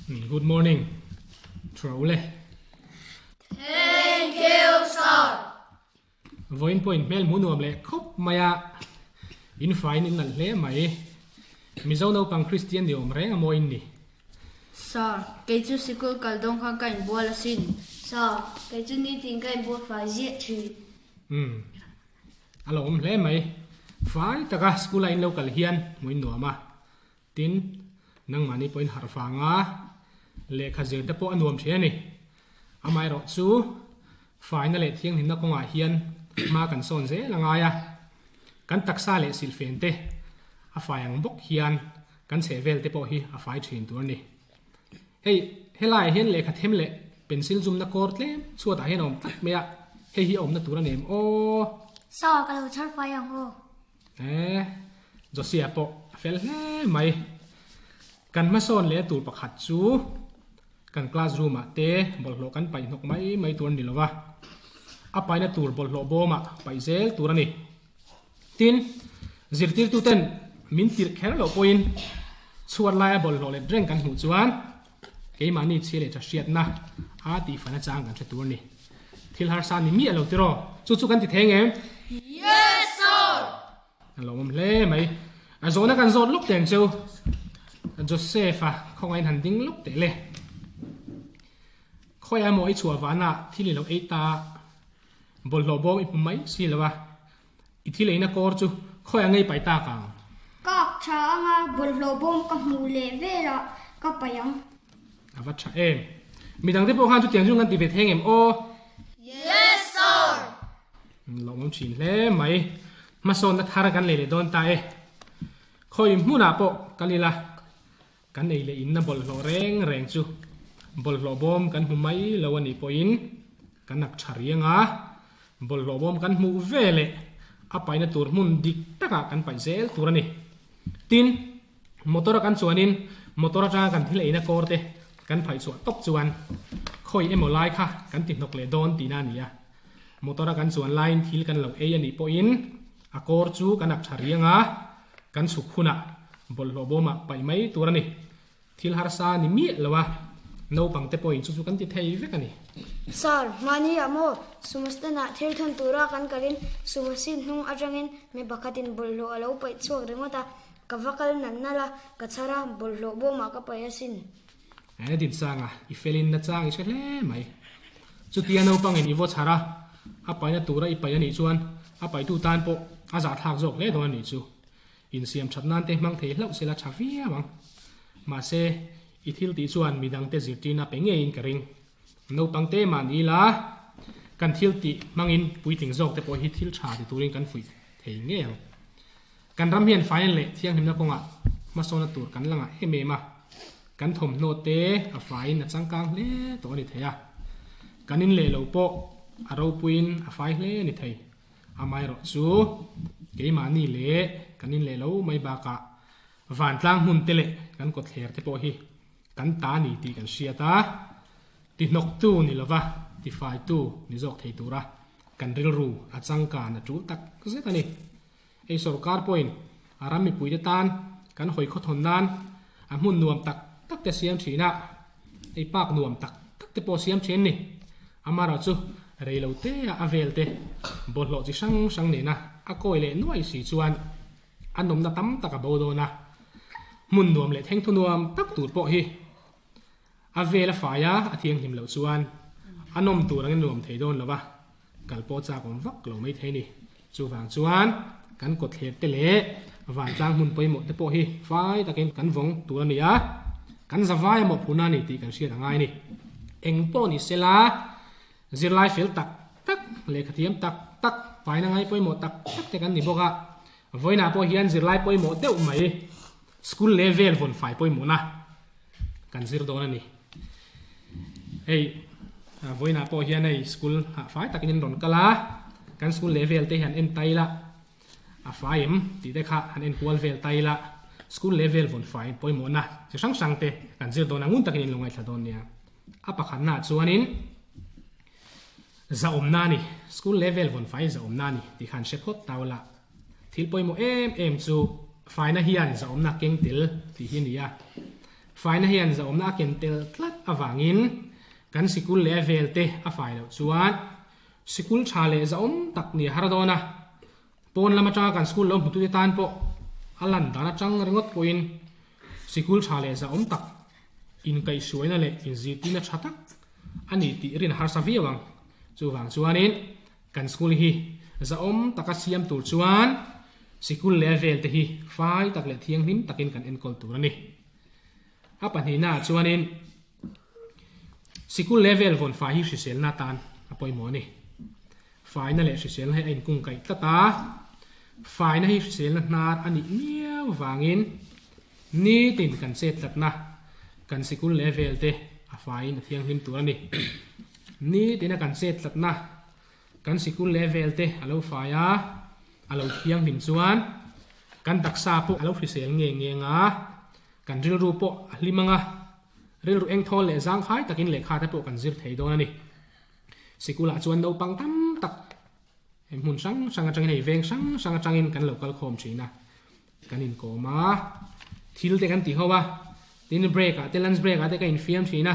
Good morning. Thura ule. Thank you, sir. Vawiin pawh in hmel hmu nuam leh khawp mai a, in faiin in nalh hle mai. Mizo naupang Kristian ni awm reng a mawi in ni. Sir, kei chu sikul kal dawn khan ka inbual asin. Sir, kei chu nitin ka inbual fai ziah thin. Umm, a lo awm hle mai. Fai taka school a in lo kal hian hmuh in nuam a. Tin, nangmahni pawhin harh vanga lehkha zir te pawh a nuam thin a ni. Amaherawh chu faina leh thianghlimna kawngah hian hma kan sawn zel a ngai a. Kan taksa leh silhfen te a fai ang bawk hian kan chhehvel te pawh hi a fai thin tur a ni. Hei, helaiah hian lehkha them leh pencil zumna kawr tlem chhuatah hian a awm tlat mai a, hei hi a awmna tur a nem aw. Sa ka lo chhar fai ang aw. E, Josia pawh a fel hle mai. Kan hmasawn leh tur pakhat chu kan classroom ah te bawlhhlawh kan paih hnawk mai mai tur a ni lo va, a paihna tur bawlhhlawh bawmah paih zel tur a ni. Tin, zirtirtuten min tirh kher loh pawhin chhuat laia bawlhhlawh let reng kan hmuh chuan keimahni chhia leh tha hriatna a tihfana chang kan hre tur a ni. Thil harsa ni miah lo tiraw? Chu chu kan ti thei ngem? Yes sir! A lo awm hle mai. A zawhna kan zawt lawk teh ang cheu. Joseph a khawngaiin han ding lawk teh le. Khawiah emaw i chhuah vana thil i lo ei ta a, bawlhhlawh bawm i hmu mai si lo a, i thil eina kawr chu khawiah ngei paih tak ang? Kak tha anga bawlhhlawh bawm ka hmuh leh velah ka paih ang. A va tha em. Midang te pawh khan chutiang chu kan ti ve thei ngem aw. Yes sir. Lawmawm thin hle mai. Hmasawnna thar kan lei leh dawn ta e. Khawi hmunah pawh kal ila kan ei leh inna bawlhhlawh reng reng chu bawlhhlawh bawm kan hmu mai lo a nih pawhin kan ak tha riang a, bawlhhlawh bawm kan hmuh ve leh a paihna tur hmun dik takah kan paih zel tur a ni. Tin. Motor a kan chuanin motor atanga kan thil eina kawr te kan phaih chhuah tawp chuan khawi emaw lai kha kan ti hnawk leh dawn tihna a ni a. Motor a kan chuan laiin thil kan lo ei a nih pawhin a kawr chu kan ak tha riang a, kan chhuk hunah bawlhhlawh bawmah paih mai tur a ni. Thil harsa ni miah lo a, naupang te pawhin chu chu kan ti thei vek a ni. Sir, mahni ah maw Sumastan-ah thil thawn tura kan kalin Sumasin hnung atangin mi pakhatin bawlhhlawh a lo paih chhuak ringawt a, Ka va kal nalh nalh a, ka chhar a, bawlhhlawh bawmah ka paih asin. He Dinsanga, i felin na chang i hre hle mai. Chutia naupangin i vaw chhar a, a paihna tura i paih a nih chuan a paihtu tan pawh a zahthlak zawk hle dawn a nih chu. Insiam that nan te hmang thei hlauh sela tha viau ang. Mahse, i thil tih chuan midangte zirtirna pe ngeiin ka ring. Naupang te mah ni ila, kan thil tih hmangin puitling zawk te pawh hi thil tha ti turin kan fuih thei ngei ang. Kan ram hian faina leh thianghlimna kawngah hmasawna tur kan la ngah em em a, kan thawmhnaw te a faiin a changkang hle tawh a ni thei a, kan in leh lo pawh a ropuiin a fai hle a ni thei. Amaherawh chu keimahni leh kan in leh lo mai bakah vantlang hmun te leh kan kawtthler te pawh hi kan ta ni tih kan hriat a, tihnawktu ni lova tifaitu ni zawk thei tura kan rilru a changkan a tul tak zet a ni. Hei sorkar pawhin a ram mipuite tan kan hawi khawthawn nan a hmun nuam tak tak te siam thin a, hei park nuam tak tak te pawh siam thin a ni. Amaherawh chu rei lo te a a vel te bawlhhlawh chi hrang hrang nena a kawi leh nuai si chuan a nawmna tam tak a bo dawn a, hmun nuam leh thengthaw nuam tak tur pawh hi a vel a fai a, a thianghlim loh chuan a nawm tur angin a nuam thei dawn lo va. Kal pawh chak awm vak lo mai thei a ni. Chuvang chuan kan kawtthler te leh vantlang hmun pawimawh te pawh hi fai takin kan vawng tur a ni a, kan zavai a mawhphurhna a ni tih kan hriat a ngai a ni. Eng pawh ni sela, zirlai fel tak tak, lehkha thiam tak tak, faina ngai pawimawh tak tak te kan ni bawk a, vawiinah pawh hian zirlai pawimawh deuh mai school level vawn fai pawimawhna kan zir dawn a ni. Hei vawiinah pawh hian hei school ah fai takin an rawn kal a, kan school level te hi han en ta ila a fai em tih te kha han en kual vel ta ila school level vawn fai pawimawhna chi hrang hrang te kan zir dawn a ngun takin in lo ngaithla dawn nia. A pakhatna ah chuanin zahawmna a ni, school level vawn fai zahawmna a ni tih kha an hre phawt ta ula. Thil pawimawh em em chu faina hian zahawmna keng tel tih hi a ni a. Faina hian zahawmna a ken tel tlat avangin kan sikul leh a vel te a fai loh chuan sikul tha leh zahawm tak ni a har dawn a. Pawn lam atanga kan school lo hmutute tan pawh a lan dan atang ringawt pawhin sikul tha leh zahawm tak inkaihhruaina leh inzirtirna tha tak a ni tih rin harsa viau ang. Chuvang chuanin kan school hi zahawm taka siam tur chuan sikul leh a velte hi fai tak leh thianghlim takin kan enkawl tur a ni. A pahnihnaah chuanin sikul leh vel vawn fai hi hriselna atan a pawimawh a ni. Faina leh hriselna hi a inkungkaih tlat a, faina hi hriselna hnar a nih miau vangin nitin kan chet tlatna kan sikul leh vel te a faiin a thianghlim tur a ni. Nitina kan chet tlatna kan sikul leh vel te a lo fai a, a lo thianghlim chuan kan taksa pawh a lo hrisel nge nge ang a, kan rilru pawh a hlim ang a, rilru engthawl leh zangkhai takin lehkha te pawh kan zir thei dawn a ni. Sikulah chuan naupang tam tak hmun hrang hrang atangin hei veng hrang hrang atangin kan lo kal khawm thin a, kan inkawm a, thil te kan ti ho a, tin break ah te lunch break ah te ka infiam thin a,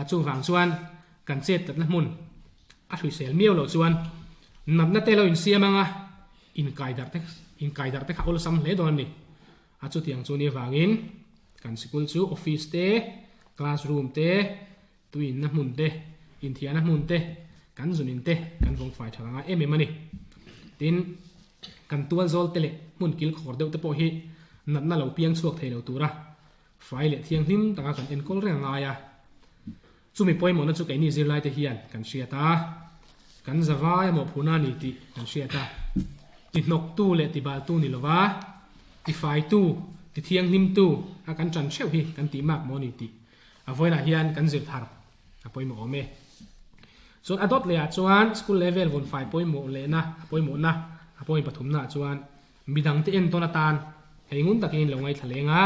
chuvang chuan kan chet tatna hmun a hruisel miau loh chuan natna te lo insiam anga inkai darh te inkai darh te kha awlsam hle dawn a ni. A chutiang chu ni avangin kan sikul chu office te, classroom te, Tuinna hmun te, inthiahna hmun te, kan zunin te kan vawng fai tha langa em em a ni. Tin, kan tual zawl te leh hmun kil khawr deuh te pawh hi natna lo piang chhuak thei lo tura fai leh thianghlim taka kan enkawl reng a ngai a. Chumi pawimawhna chu keini zirlai te hian kan hriat a, kan zavai a mawhphurhna a ni tih kan hriat a. Tihnawktu leh tibaltu ni lova, tifaitu, tithianghlimtu a kan ṭan hreuh hi kan tih mak maw ni tih A vawiinah hian kan zir thar a pawimawh awm e. Chuan a dawt lehah chuan school level vawnfai pawimawh lehna a pawimawhna a pawimawh pathumnaah chuan midangte entawn atan hei ngun takin lo ngaithla leng a.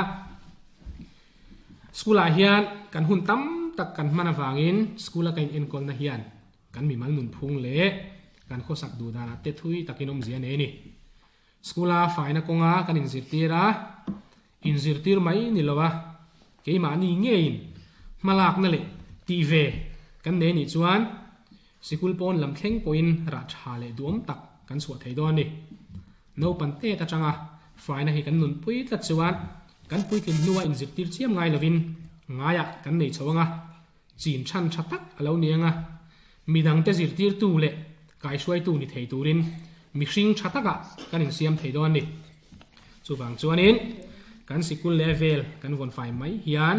School ah hian kan hun tam tak kan hman avangin school a ka inenkawlna hian kan mimal nunphung leh kan khawsak duh danah te thui takin awmzia a nei a ni. School-a faina kawnga kan inzirtir a, inzirtir mai ni lo a, keimahni ngeiin hmalakna leh tih ve kan nei anih chuan sikul pawn lam thleng pawhin rah tha leh duhawm tak kan chhuah thei dawn a ni. Naupan tet atanga faina hi kan nunpui tlat chuan kan puitlin hnua inzirtir chiam ngai lovin ngaiah kan nei chho ang a, Chin chhan tha tak a lo ni ang a, midangte zirtirtu leh kaihruaitu ni thei turin mihring tha takah kan insiam thei dawn a ni. Chuvang chuanin kan sikul leh vel kan vawn fai mai hian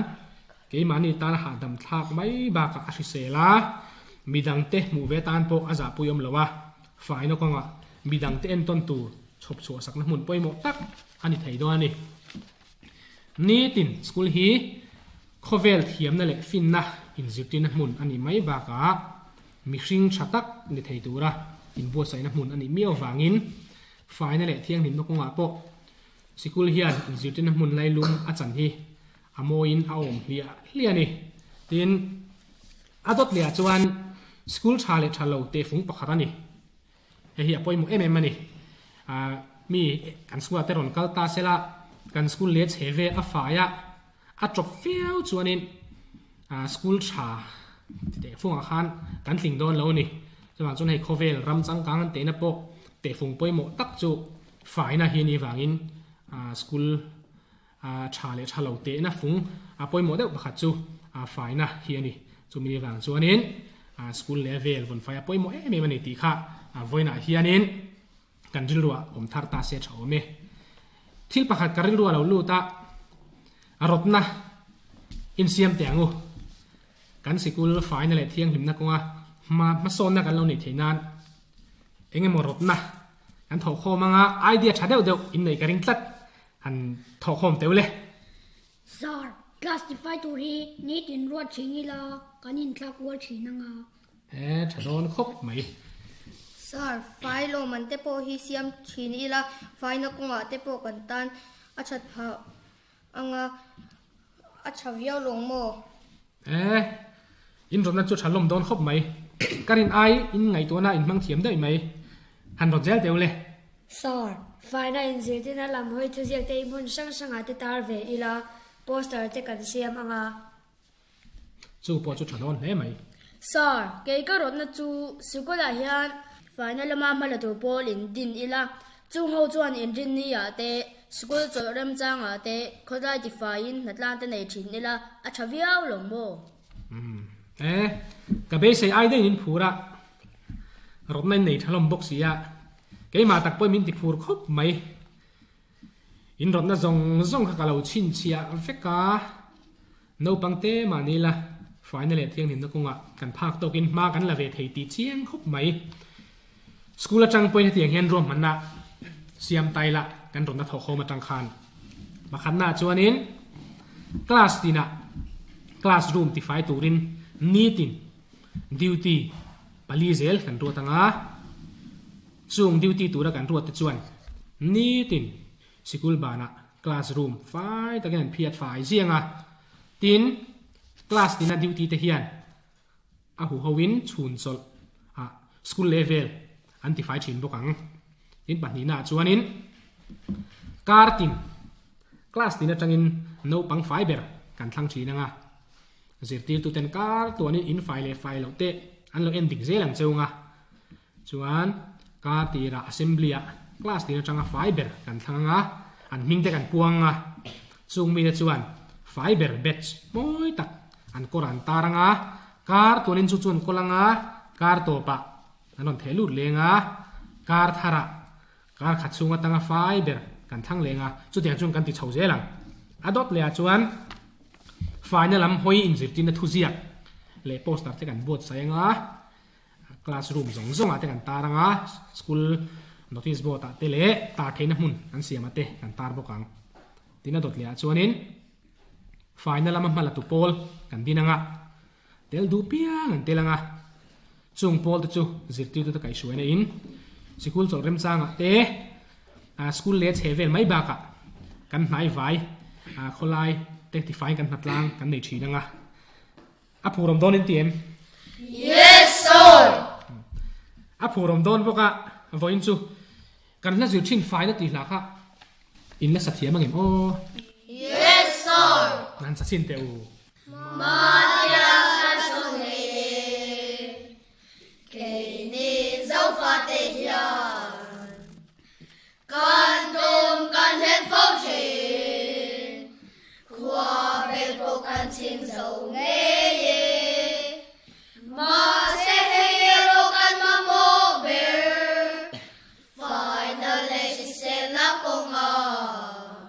keimahni tan hahdam thlak mai bakah a hrisel a, midangte hmuh ve tan pawh a zahpui awm lo a, faina kawngah midangte entawn tur chhawp chhuahsakna hmun pawimawh tak a ni thei dawn a ni. Nitin school hi Khawvel thiamna leh finna inzirtirna hmun a nih mai bakah mihring tha tak ni thei tura inbuatsaihna hmun a nih miau avangin faina leh thianghlimna kawngah pawh sikul hian inzirtirna hmun lailum a chan hi a mawiin a awm hliah hliah a ni. Tin, a dawt lehah chuan school tha leh tha lo tehfung pakhat a ni. Hei hi a pawimawh em em a ni. Mi kan school ah te rawn kal ta sela, kan school leh chhe vel a fai a, a tawp viau chuanin school tha ti teh fungah khan kan tling dawn lo a ni. Chuvang chuan hei khawvel ram changkang an tehna pawh tehfung pawimawh tak chu faina hi a nih vangin school tha leh tha lo tehna fung a pawimawh deuh pakhat chu faina hi a ni. Chumi avang chuanin school level vawn fai a pawimawh em em a ni tih kha vawiinah hianin kan rilruah awm thar ta se tha awm e. Thil pakhat ka rilru a lo lut a, a rawtna insiam teh ang u. Kan sikul faina leh thianghlimna kawnga hma hmasawnna kan lo neih theih nan eng emaw rawtna kan thawhkhawm anga idea tha deuh deuh inneih ka ring tlat. Han thawhkhawm teuh le. Sir, class tifai tur hi nitin ruat thin ila kan inthlak kual thin anga. E, tha dawn khawp mai. Sir, fai lawmman te pawh hi siam thin ila faina kawngah te pawh kan tan a that phah anga a tha viau lawng maw? E, in rawtna chu tha lawm dawn khawp mai. Ka rin ai in ngaihtuahna in hmang thiam daih mai. Han rawt zel teuh le. Sir, faina inzirtirna lam hawi thuziak te i hmun hrang hrangah te tar ve ila. Poster te kan siam ang a. Chu pawh chu tha dawn hle mai. Sir, kei ka rawtna chu sikulah hian faina lama hma la tur pawl in din ila, chung ho chuan inrinni ah te, sikul chawlh remchang ah te khawtlai tifaiin hnatlang te nei thin ila a tha viau lo maw? Umm, e, ka beisei ai daih in phur a, rawtna in nei tha hlawm bawk si a, keimah tak pawhin min ti phur khawp mai. In rawtna zawng zawng kha ka lo chhinchhiah vek a, naupang te mahni la faina leh thianghlimna kawngah kan phak tawkin hma kan la ve thei tih chiang khawp mai. School atang pawhin hetiang hian ruahmanna siam tai la kan rawtna thawhkhawm atang khan pakhatnaah chuanin class tinah classroom tifai turin nitin duty pali zel kan ruat ang a. Chung duty tura kan ruat te chuan nitin sikul banah class room fai takin an phiat fai ziang a, tin class tina duty te hian a huhoin chhun chawlh ah school level an ti fai thin bawk ang. Tin pahnihna ah chuanin kar tin class tin atangin naupang fai ber kan thlang thin ang a, zirtirtuten kar tuanin in fai leh fai loh te an lo en dik zel ang cheu ang a. Chuan kar tirah assembly ah class tir atanga fai ber kan thlang anga, an hming te kan puang anga, chung mite chuan fai ber batch mawi tak an kawr an tar anga, kar tuanin chu chu an kawl anga, kar tawpah an rawn theh lut leng a, kar tharah kar khat chhung atanga fai ber kan thlang leng a, chutiang chuan kan ti chho zel ang. A dawt leh ah chuan faina lam hawi inzirtirna thuziak leh poster te kan buatsaih anga, Classroom zawng zawngah te kan tar ang a, school notice board ah te leh tar theihna hmun an siam ah te kan tar bawk ang. Tin a dawt leh ah chuanin faina lama hma la tu pawl kan din ang a, tel duh piang an tel ang a, chung pawl te chu zirtirtu te kaihhruaina in sikul chawlh remchang ah te school leh chhe vel mai bakah kan hnai vai khawlai te tifaiin kan hnatlang kan nei thin ang a. A phurawm dawn in ti em? Yes sir! A phurawm dawn bawk a, vawiin chu kan hla zir thin faina tih hla kha in la sa thiam angem aw? Yes sir! Nan sa chin teh u. Mahnia kan sawn ngei e, keini Zofate hian Kan tum kan hlen fo thin, khua bel pawh kan chhing zo ngei e. Mahse hei erawh kan mamawh ber, faina leh hriselna kawngah.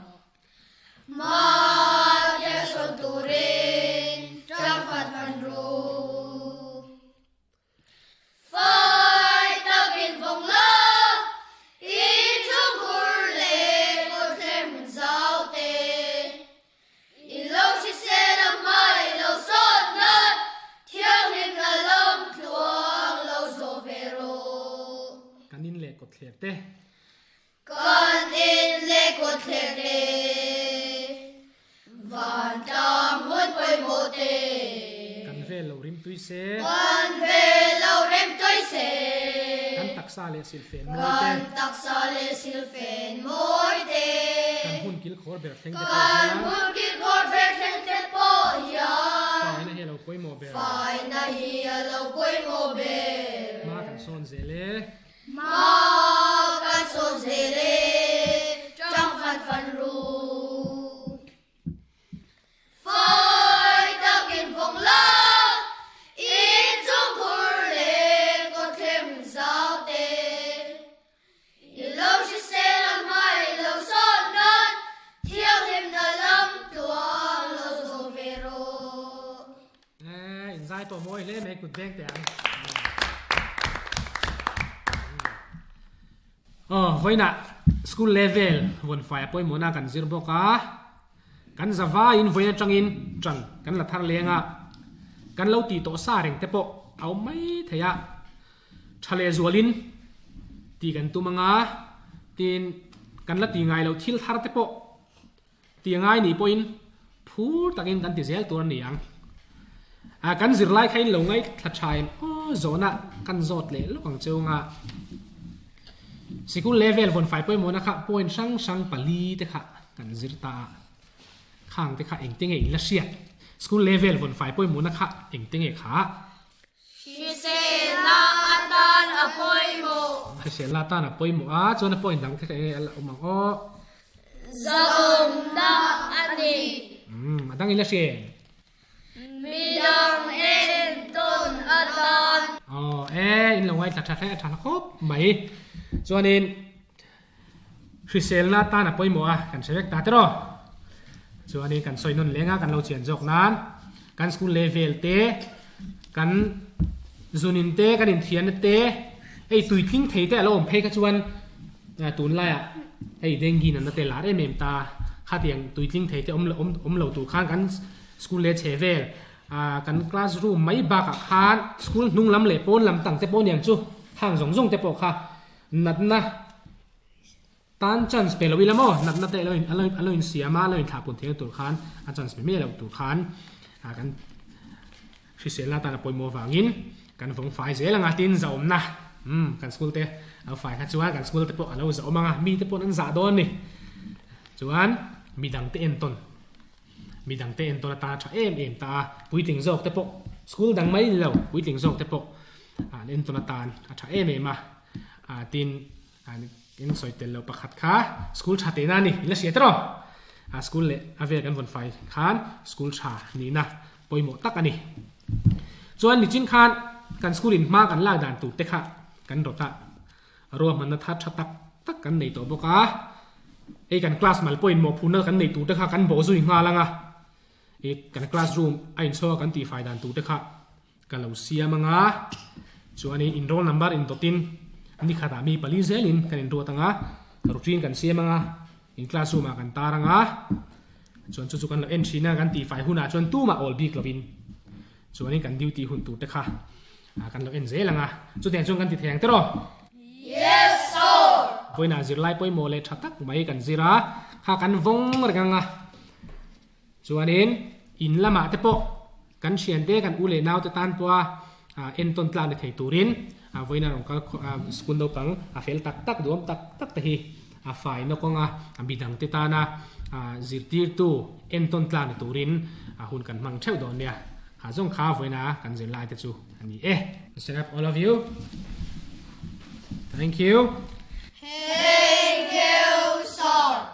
Mahnia sawn turin tang fan fan ru. Fai takin vawng la, i chhungkhur leh kawtthler hmun zau te. In lo hrisel a hmai lo sawt nat, thianghlim la lam tluang lo zawh ve rawh. Kan in leh kawtthler te. Kan in leh kawtthler te. Vantlang hun pawimawh te. Kan vel lo rim tui se. Kan vel lo rim tui se. Kan taksa leh silfen mawi te. Kan taksa leh silfen mawi te. Kan hun kilkhawr ber thleng te pawh hian. Kan hun kilkhawr ber thleng te pawh hian. Faina hi a lo pawimawh ber. Faina hi a lo pawimawh ber. Hma kan sawn zel e. Hma kan sawn zel e, tang fan fan ru. Fai takin vawng la, in chhungkhur leh kawtthler hmun zau te. I lo hrisel a hma i lo sawn nan, thianghlimna lam tluang lo zawm ve rawh. Eh, in zai pawh mawi hle mai kut beng teh ang. Oh, vawiinah school level vawn fai a pawimawhna kan zir bawk a. Kan zavaiin vawiin atangin tan kan la thar leng a. Kan lo tih tawh sa reng te pawh a awm mai thei a. Tha leh zualin tih kan tum ang a, tin kan la ti ngai loh thil thar te pawh Ti ngai nih pawhin phur takin kan ti zel tur a ni ang. A kan zirlai kha in lo ngaithla tha em aw zawhna kan zawt leh lawk ang cheu nga. Sikul level vawn fai pawimawhna kha point hrang hrang pali te kha kan zir ta a. Khang te kha engte nge in la hriat? School level vawn fai pawimawhna kha engte nge kha? Hriselna atan a pawimawh. Hriselna atan a pawimawh a, chuan a point dang te kha enge a la awm ang aw? Zahawmna a ni. Umm, a dang in la hria em? Midang entawn atan. Aw, e, in lo ngaithla tha hle tha khawp mai. Chuanin hriselna atan a pawimawh a, kan hre vek ta tiraw? Chuanin kan sawi nawn leng a, kan lo chian zawk nan kan school level te, kan zunin te, kan inthianna te, hei tuitling thei te a lo awm phei kha chuan tunlaiah hei dengue natna te lar em em ta, khatiang tuitling thei te awm awm lo tur khan kan School leh chhe vel ah kan class room mai bakah khan school hnung lam leh pawn lam tang te pawh aniang chu hang zawng zawng te pawh kha natna tan chance pe lo ila maw natna te alo in alo in siam a alo in thlah pun theihna tur khan a chance pe miah loh tur khan ah kan hriselna atan a pawimawh avangin kan vawng fai zel anga tin zahawmna umm kan school te a fai kha chuan kan school te pawh alo zahawm anga mi te pawh an zah dawn a ni chuan midang te entawn. Midang te entawn atan a tha em em ta a, puitling zawk te pawh school dang mai ni lo, puitling zawk te pawh an entawn atan a tha em em a, tin in sawi tel loh pakhat kha school tha tehna a ni, in la hria tawh a, school leh a vel kan vawn fai khan school tha nihna pawimawh tak a ni. Chuan nichin khan kan school in hma kan lak dan tur te kha kan rawt a, Ruahmanna thar tha tak tak kan nei tawh bawk a, hei kan class mal pawhin mawhphurhna kan nei tur te kha kan bawh zui nghal ang a, i kan class room a inchhawng a kan tihfai dan tur te kha ka lo siam ang a, chuanin in roll number indawtin ni khatah mi pali zelin kan inruat ang a, routine kan siam ang a, in class room ah kan tar ang a, chuan chu chu kan lo en thin a, kan tihfai hunah chuan tumah awl bik lovin chuanin kan duty hun tur te kha Kan lo en zel ang a, chutiang chuan kan ti thei ang tiraw? Yes sir! Vawiinah zirlai pawimawh leh tha tak mai kan zir a, kha kan vawng reng ang a. Chuanin in lamah te pawh kan thiante kan u leh naute tan pawha entawn tlak ni thei turin vawiinah rawn kal school naupang a fel tak tak duhawm tak tak te hi a fai nawk ang a, midangte tana zirtirtu entawn tlak ni turin hun kan hmang theuh dawn nia. Kha zawng kha vawiina kan zirlai te chu a ni e. Stand up all of you. Thank you. Thank you sir.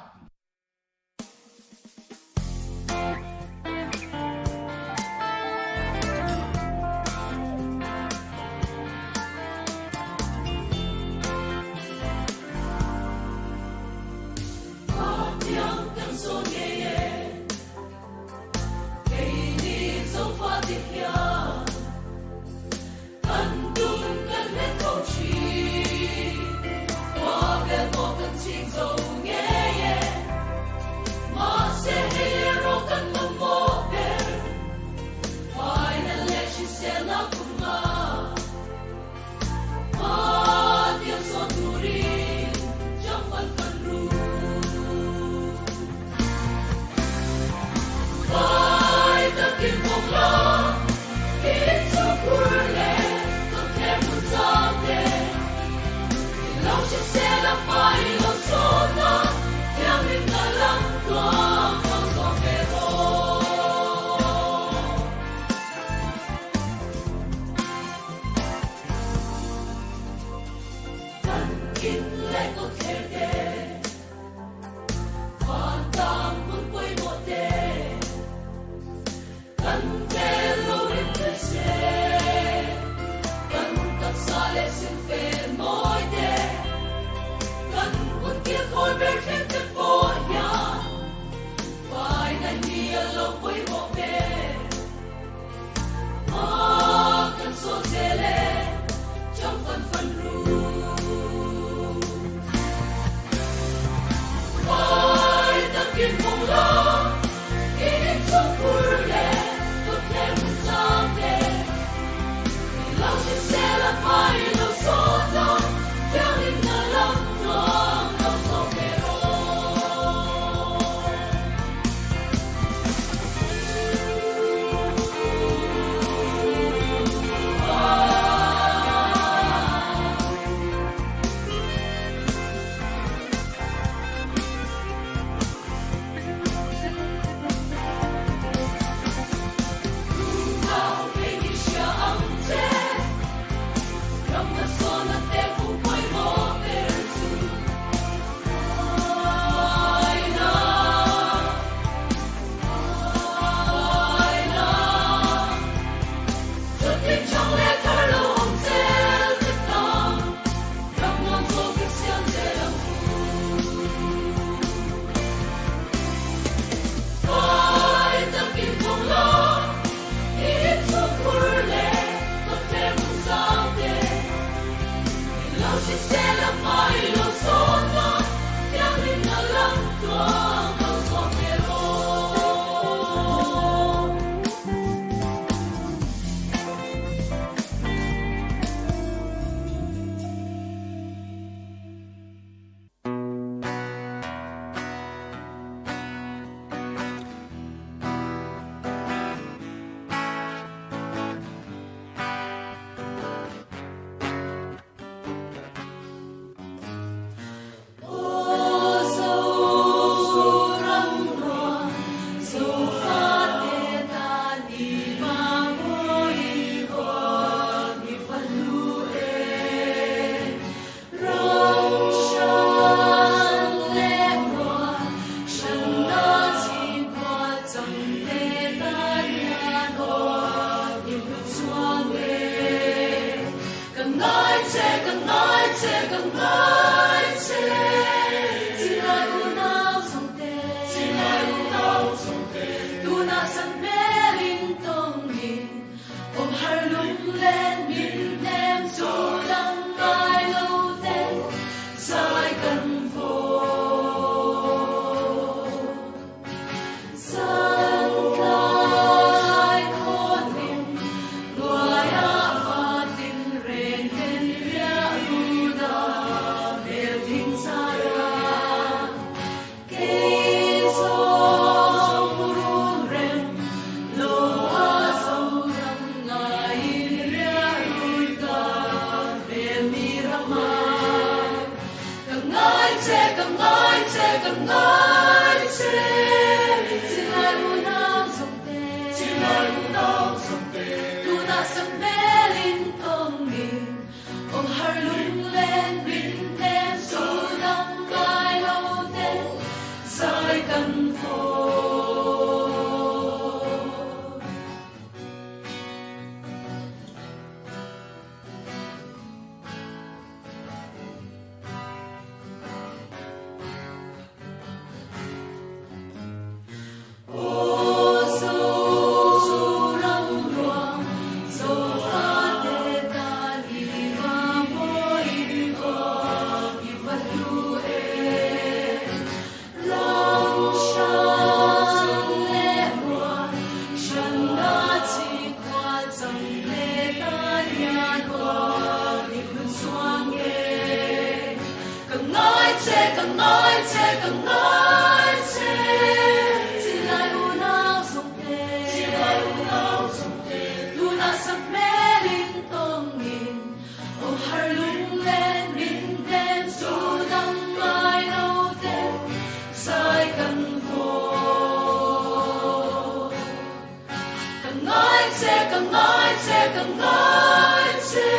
ka ngai che ka ngai che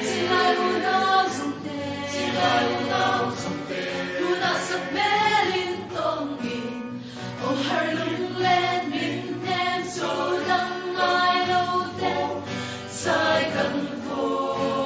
Chilai unau zawngte Chilai unau zawngte Tunah sak hmelin tawngin Aw har lunglen min hnem chu dang ngai lo ten zai kan vawn.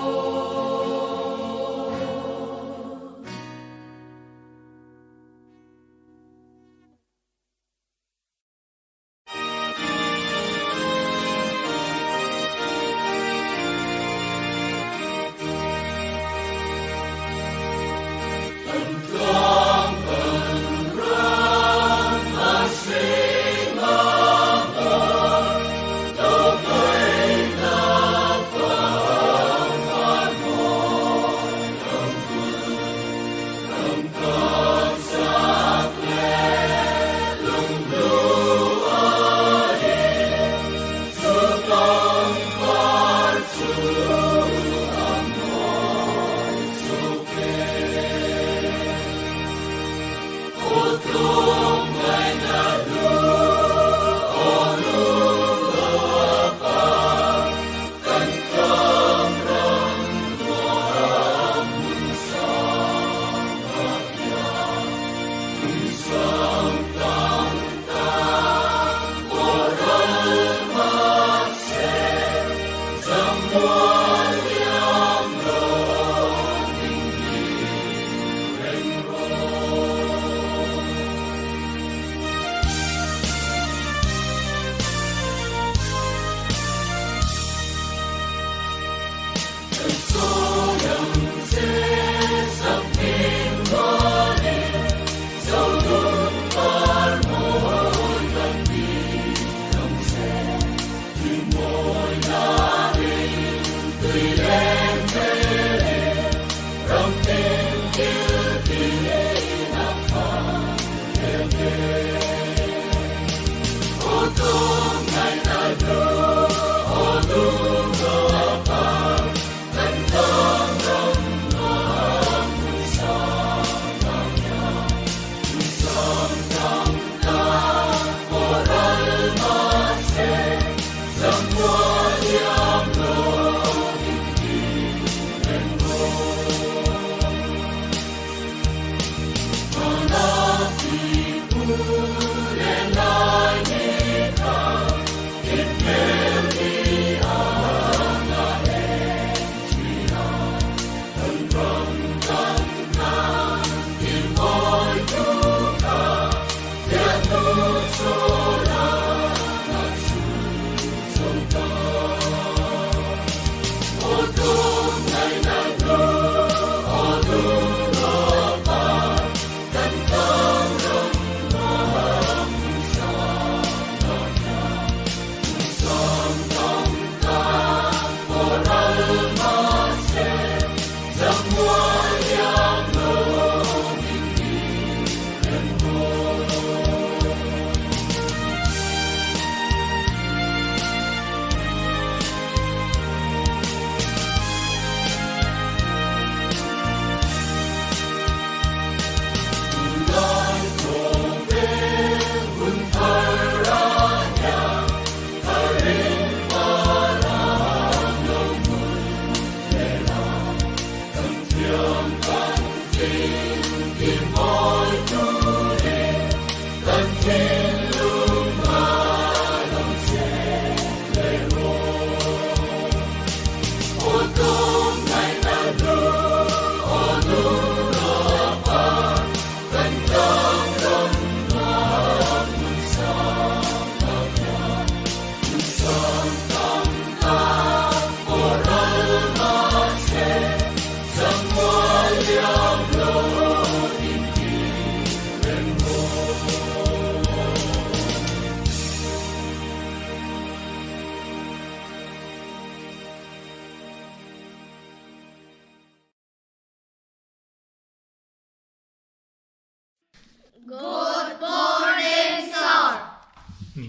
Good morning sir.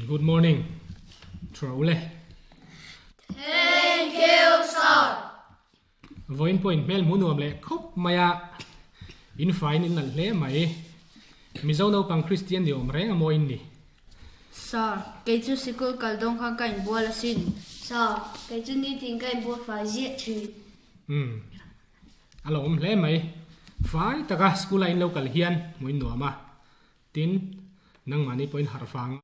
Good morning. Thu ro le. Thank you sir. Vawiin pawh in hmel hmu nuam leh khawp mai a, in faiin in nalh hle mai. Mizo naupang Kristian ni awm reng a maw in ni. Sir, kei chu sikul kal dawn khan ka inbual asin. Sir, kei chu nitin ka inbual fai ziah thin. Umm, a lo awm hle mai. Fai taka school a in lo kal hian hmuh in nuam a, tin, nangmahni pawhin harh vang.